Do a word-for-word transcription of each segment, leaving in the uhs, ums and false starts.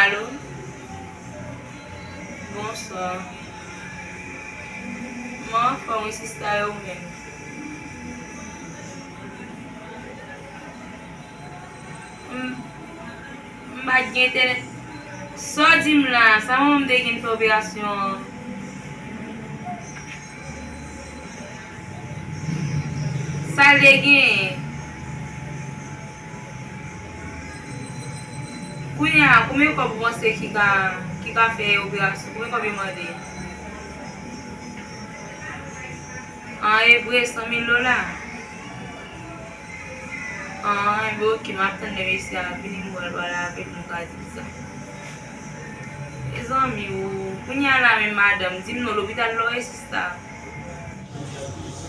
Alo? Bonswa. Mwen anfòm wi sista, e ou menm? M, m pa t gen entènèt. Sa w di m la, sa manman m te gen fè operasyon an? Sa l te genyen? Kounye a, konbyen kòb ou panse ki ka, ki ka fè operasyon? Konbyen kòb yo mande? An, e vre, san mil dola? An, enben oke, m ap tann lè mesye a vini, m pral pale avè l, m ka di l sa. Mezanmi o, kounye a la menm madanm, di m non, lopital la w ye sista?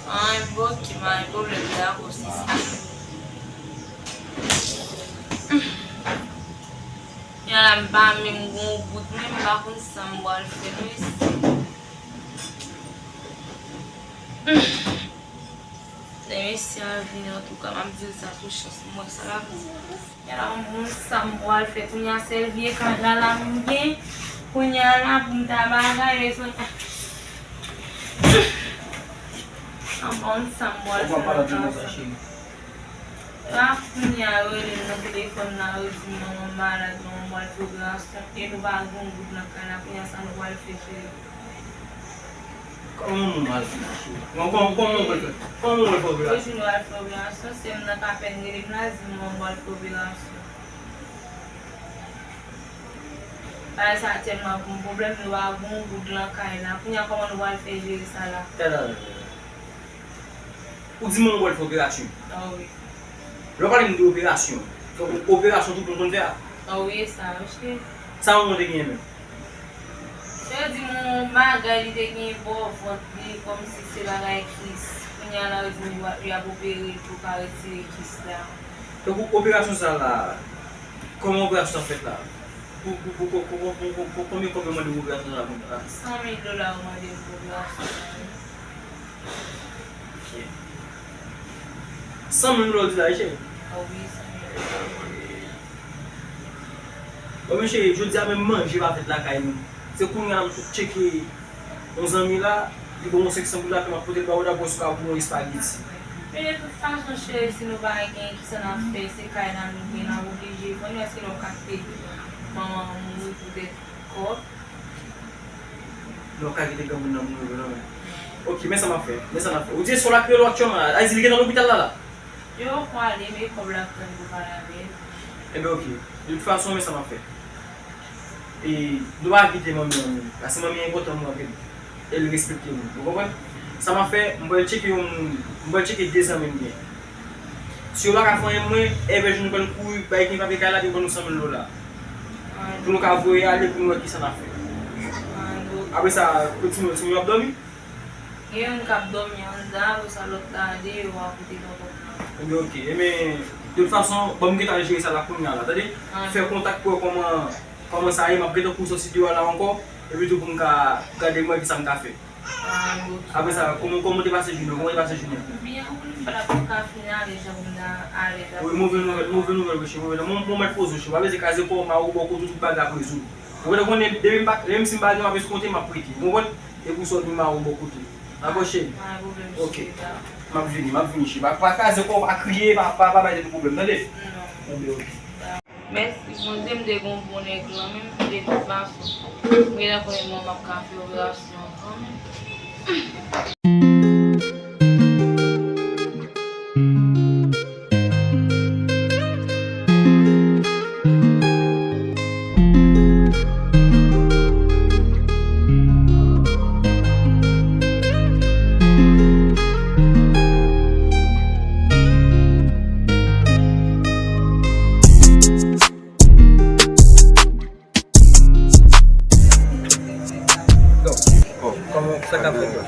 An, enben oke, m pa gen pwoblèm, dakò sista. Kounye a la m pa menm gon goud, menm m pa konn sa m pral fè, mesye. Lè mesye a vini, antouka, m ap di l sa sou chans mwen, sa l ap di. Kounye a la, m gon sa m pral fè. Kounye a, sèl vye kay la, la m gen. Kounye a la, pou m ta bagay, bezwen. M gon sa m pral fè nan kay sa. A, kounye a, yo rele m nan telefòn la, yo di m manman m malad, manman m pral fè operasyon, e nou pa gen goud nan kay la. Kounye a, sa nou pral fè, cheri? Kòman manman w al fè operasyon? Kòman, kòman, kòman manman w al fè? Kòman manman w al fè operasyon? Toujou nou al fè operasyon, sè m nan k apèn rele m la, di m manman w al fè operasyon. Bagay sa tèlman pou m pwoblèm, nou pa gon goud nan kay la. Kounye a, kòman nou pral fè jere sa la? Tèt ale. Ou di manman w al fè operasyon? A wi. Lè w pale m de operasyon, fòk operasyon tout moun konn fè a? A wi, e sa, mesye. Sa manman w te genyen menm? Yo di m yon bagay li te gen bò vant li, kòmsi se bagay kis. Kounye a la, yo di m yo ap opere l pou yo ka retire kis la. Tankou operasyon sa la, kòman operasyon sa fèt la? Pou, pou, pou, pou, pou, pou, pou, pou konbyen kòb yo mande pou operasyon sa la konsa? San mil dola yo mande m pou operasyon sa. Ok. San mil dola w di la, wi, cheri? A wi, san mil dola. Bon, men cheri, jodi a menm manje pa fèt lakay nou. Se kounye a m sot tcheke yon zanmi la, li ban m yon senk san goud la, ke m ap pote l ba ou, dapre sa w ka pou yon espageti. Men de tout fason, cheri, si nou pa gen, kisa n ap fè? Se kay la nou gen, n ap oblije vann yo, èske nou ka kite manman an mouri poutèt kòb? Non, w ka kite granmoun nan mouri vre non, men. Ok, men sa m ap fè, men sa m ap fè. Ou di se w la k rele w aktyèlman la, sa vle di li gentan lopital la la? Yo poko ale, men kòb la ap tann pou pale avè l. Enben, ok. De tout fason, men sa m ap fè. E, nou pa kite manmi an mouri. Paske manmi an enpòtan pou nou anpil. E l respekte nou. Ou konprann? Sa m ap fè, m pral tcheke yon moun, m pral tcheke de zanmi m gen. Si yo pa ka fè anyen pou mwen, enben, nou pral kouri bay ki papye kay la, pou yo ban nou san mil dola. Pou nou ka voye ale, pou nou wè kisa n ap fè. Apre sa, kote timoun yo, timoun yo ap dòmi? Gen youn k ap dòmi anndan, apre sa lòt la deyò a kote nan pòt la. Ebyen, ok. Ebyen, de tout fason, ban m gentan al jere sa la kounye a la, tande? Fè kontak pou wè kòman, kòman sa ye, m ap gentan kouri sòti deyò a la ankò, epi tou pou m ka gade m wè kisa m ka fè. Apre sa, kòman, kòman w te pase jounen? Kòman w te pase jounen? Byen wi, m pa t ap ka fin ale jan pou m ta ale. Wi, move nouvèl, move nouvèl, wi, cheri, move nouvèl. Mwen, mwen mèt poze w, cheri. Pa bezwen kraze kò w, mare w bò kote w, tout bagay ap rezoud. Ou konprann? Depi m pa, menm si m pa gen, m ap eskonte, m ap prete. Ou konprann? E pou sa w di m mare w bò kote. Dakò, cheri? Pa gen pwoblèm, cheri. Ok. M ap vini, m ap vini, cheri. Pa, pa kraze kò w, pa kriye, pa, pa, pa bay tèt ou pwoblèm, tande? Non. Enben, ok. Mèsi Bondye, m te gon bon nèg lan menm, de tout fason. M gentan konnen mwen m ap ka fè operasyon an kanmenm. Donk, kòman sa k ap fèt la?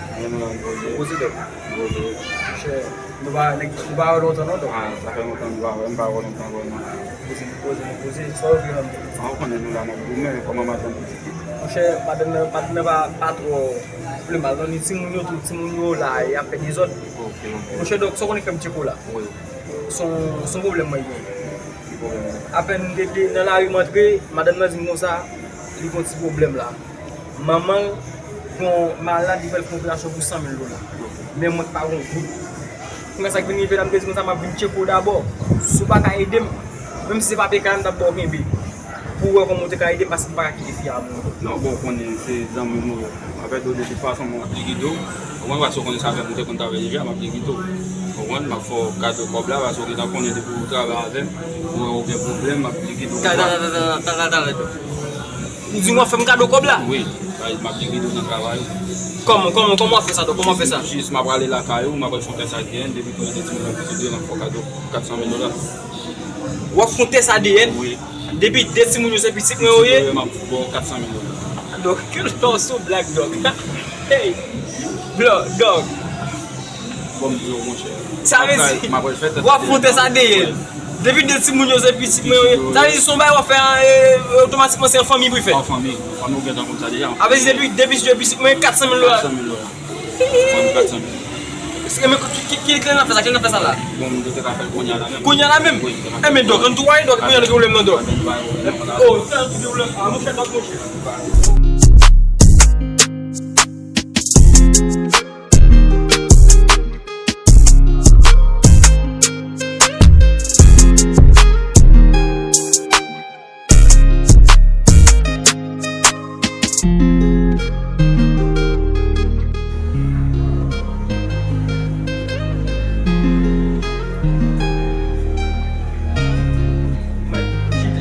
Poze dòk. Monchè, nou pa, nou pa wè lontan non, dòk. Ah, sa fè lontan nou pa wè, nou pa wè lontan vrèman. Poze, poze, poze, sa w vle nan nou? Ah, ou konnen nou la nan goumen, kòman madanm pitit li? Monchè, madanm nan, madanm nan pa, pa twò pi mal non, ni timoun yo tou, timoun yo la, y ap fè dezòd. Ok, ok. Monchè, dòk, sa w konnen fè m tcheke w la? Wi. Se yon, se yon pwoblèm mwen gen. Apèn m te, te nan lari m antre, madanm nan di m konsa, li gon ti pwoblèm la. Manman l gon malad, li fè l fè yon operasyon pou san mil dola. Men mwen pa gon goud. Kounye a sa k vin rive la, m te di konsa, m ap vin tcheke w dabò. Si w pa ka ede m, menm si se papye kay la, m t ap ba w kenbe. Pou w wè kòman w te ka ede m, paske m pa ka kite fi a mouri. Non, bon, w konnen se zanmi m ou ye. Mwen avè w de tout fason, mwen ap li kite w. Ou konprann, paske w konnen sa fè m te konn travay deja, m ap li kite w. Ou konprann, m ap fè w kado kòb la, paske w gentan konnen depi w travay avè m, ou wè ou gen pwoblèm, m ap li kite w. Talè, talè, talè, talè, talè. Ou di w ap fè m kado kòb la? Wi, m ap li kite w nan travay ou. Kòman, kòman, kòman w ap fè sa, dòk? Kòman w ap fè sa? Jis, jis m ap prale lakay ou, m ap al fè yon tès A D N, depi konnen de timoun yo pitit yo, m ap fè w kado kat san mil dola. W ap fè yon tès A D N? Wi. Depi de timoun yo se pitit mwen yo ye? Pitit yo ye, m ap ba w kat san mil dola. Dòk, kilè w sou blag, dòk? Hey! Blo-, dòk. Bon, m di w, monchè. Sa vle di, w ap fè yon tès A D N. Depi de timoun yo se pitit mwen yo ye. Sa vle di, se yon bagay w ap fè, e, otomatikman, se an fanmi pou l fèt. An fanmi. Fanmi ou gentan konn sa deja. Sa vle di, depi, depi se pitit mwen, kat san mil dola. Kat san mil dola. Ban m kat san mil. Enben, ki, ki, ki, kilè n ap fè sa, kilè n ap fè sa la? Bon, m te ka fè l kounye a la menm. Kounye a la menm? Wi, m te ka fè l. Enben, dòk, ann tou wè, dòk, kounye a nou gen pwoblèm nan, dòk. Ann tou wè, wi. Oh, fè ann tou gen pwoblèm. Ah, monchè, dòk, monchè.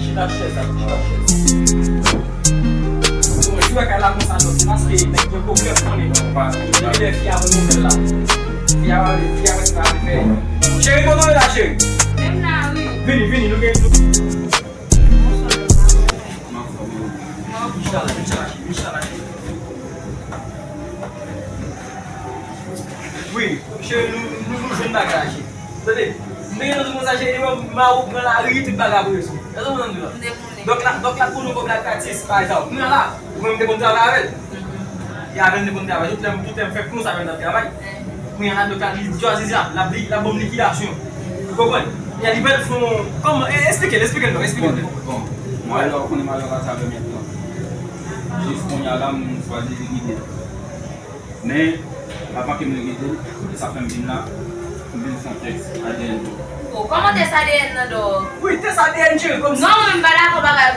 Chita, chita chèz la, chita chèz. Bon, si w wè kay la konsa, non, se paske nèg gen pwoblèm, konnen. Depi lè fi a pran nouvèl la. Fi a pa vle, fi a pa vle fè. Cheri, kote w ye la, cheri? Menm la, wi. Vini, vini, nou gen, nou. Inshallah, inshallah, inshallah. Wi, cheri, nou, nou, nou jwenn bagay la, cheri. Tande, m te gentan di konsa, cheri, m a ou pran lari, tout bagay ap rezoud. Èske w konprann la? M te konnen. Dòk la, dòk la pou nou kòb la gratis, pa egzanp. Kounye a la, ou konn m te konn travay avè l. E avè l m te konn travay. Tout lè m, tout lè m fè kont avè l nan travay. Kounye a la, dòk la, li chwazi sa, l ap li, l ap ban m likidasyon. Ou konprann? E li pral fè yon, kòman, e, eksplike l, eksplike l, dòk, eksplike l. Bon, bon. Mwen, lè w konnen malè w pase avè m yon tan. Jis kounye a la, m chwazi likide l. Men, avan ke m likide l, e sa fè m vin la, m vin fè yon tès A D N. O, kòman tès A D N nan, dòk? Wi, tès A D N, cheri, kòmsi. Non, mwen, m pa dakò bagay, m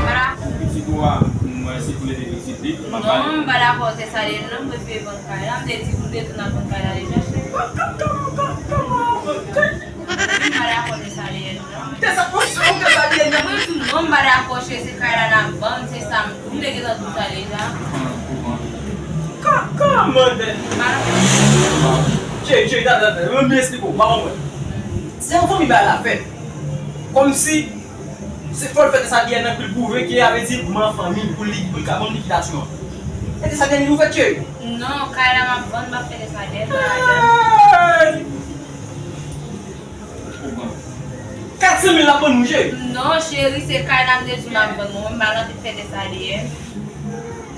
pa dakò. Pou pitit ou a, m wè se pou l ede pitit li, m ap bay. Non, m pa dakò tès A D N, non, m prefere vann kay la, m te di pou m te tounen al vann kay la deja, cheri. Kòman, kòman, kòman, kòman, kòman? M pa dakò tès A D N, non. Tès a, o, o, tès A D N nan. Mwen di w non, m pa dakò, cheri, se kay la n ap vann, se sa m di w, m te gentan di w sa deja. Kò-, kòman, dè? M pa dakò. Cheri, cheri, tande, tande, tande, mwen byen eksplike w, m pa konprann. Se an fanmi bagay la fèt. Kòmsi, se fò l fè tès A D N nan pou l pwouve ke, sa vle di, m an fanmi, pou li, pou l ka ban m likidasyon an. E tès A D N li pou fèt, cheri? Non, kay la m ap vann, m ap fè tès A D N nan. Hey! Kat san mil l ap ban nou, cheri. Non, cheri, se kay la m te di w m ap vann. Mwen, m pa nan anvi fè tès A D N.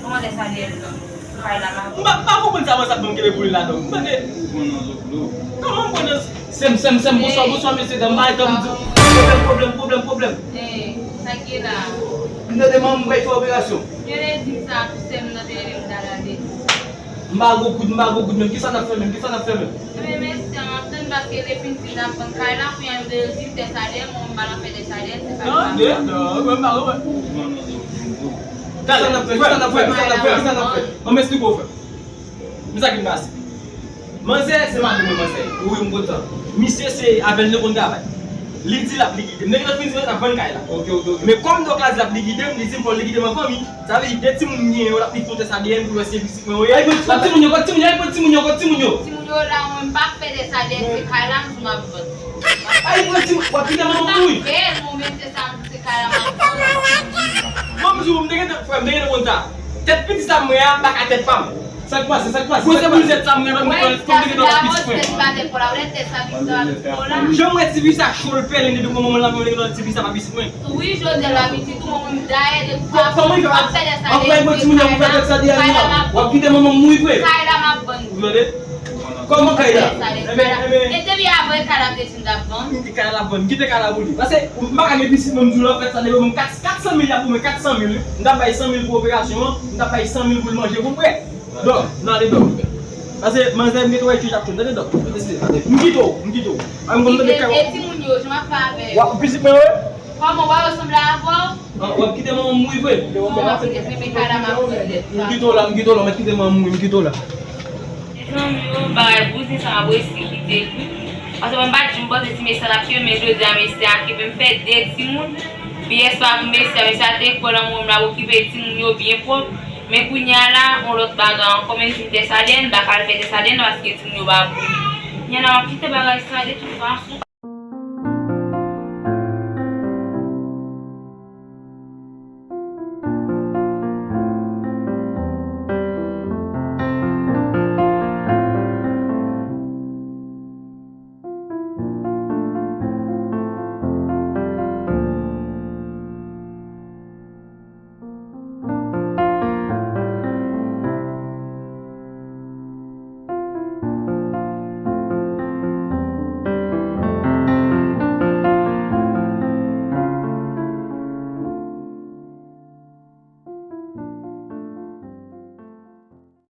Kòman tès A D N nan? Kay la m ap vann. M pa, m pa konprann sa, mwen, sa k ban m kenbe pou li ladan. M tande. Ou pran nan zòt dlo. Kòman m pran nan? Sèm, sèm, sèm, bonswa, bonswa, mesye, dam, bay tan m di w. Pwoblèm, pwoblèm, pwoblèm, pwoblèm. Ey, sa k gen la? M tande manman m pral fè operasyon. Yo te di m sa tou, sèm nan te rele m t al al te di sa. M pa gwo kout, m pa gwo kout menm. Kisa n ap fè menm? Kisa n ap fè menm? Ebyen, mèsi, m ap tann paske depi n fin ap vann kay la, kounye a yo te di m tès A D N, mwen m pa nan fè tès A D N, se pa sa. Non, non, non, mwen m pa konprann. Kisa n ap fè? Kisa n ap fè? Kisa n ap fè? Kisa n ap fè? An m eksplike w, frè. Men sa ki pase. Manzè, se madanm mwen, manzè. Wi, m kontan. Misye, se avè l nou konn travay. Li di l ap likide m. Nèg yo fin di l ap vann kay la. Ok, ok, ok. Men kòm dòk la di l ap likide m, li di m fò l likide m an fanmi. Sa vle di de timoun m gen yo, l ap li fè yon tès A D N pou l wè si se pitit mwen yo ye. Ay, pran timoun yo, pran timoun yo, ay, pran timoun yo, pran timoun yo. Timoun yo la, mwen m pa fè tès A D N, se kay la m di w m ap vann. Ay, pran timoun, w ap kite manman m mouri. M pa fè l, mwen menm se sa m di w, se kay la m ap vann. Bon, m di w, m te gentan, frè, m te gentan konn sa. Tèt pitit sa m wè a, pa ka tèt pa m. Sa k pase, sa k pase? Koze pou m tèt sa m wè a, m konn, m te gentan wè pitit mwen. Jan m wè ti fi sa cho l pèlen depi kòman manman l ap wè l gentan ti fi sa pa pitit mwen. Wi, Joseph la pitit ou, mwen menm dayè de tout fason, m ap fè lè sa de kay la, kay la m ap vann. Kay la m ap vann. Ou tande? Kòman kay la? Enben, enben. E depi avè kay la te di m t ap vann. M di kay la vann, m kite kay la pou li. Paske m pa ka gen pitit mwen, m di w lè fèt sa depi mwen kat, kat san mil y ap pou mwen, kat san mil wi. M t ap bay san mil pou operasyon an, m t ap bay san mil pou l manje pou m prè. Dòk, nan ale dòk. Paske manzè m gen twò etid ap tonbe, tande dòk. M kite w, m kite w. A m konn tande kay. E timoun yo, jan m ap fè avè yo. W ap pitit mwen yo? Kòman w wè yo sanble avè w? Ah, w ap kite manman m mouri vre? Non, m ap kite, men men kay la m ap pran lèt. M kite w la, m kite w la, m ap kite manman m mouri, m kite w la. Mezanmi yo, bagay bouzin sa m ap resi kite l wi. Paske mwen m pa t janm panse ti mesye sa t ap kenbe m, men jodi a mesye a kenbe m, fè de timoun. Pi yèswa pou mesye a, mesye a te kwè nan mwen, m ap okipe timoun yo byen pwòp. Men kounye a la, yon lòt bagay ankò, menm si m Desalin, m pa ka al fè Desalin paske timoun yo pa pou li. Kounye a la, m ap kite bagay sa de tout fason.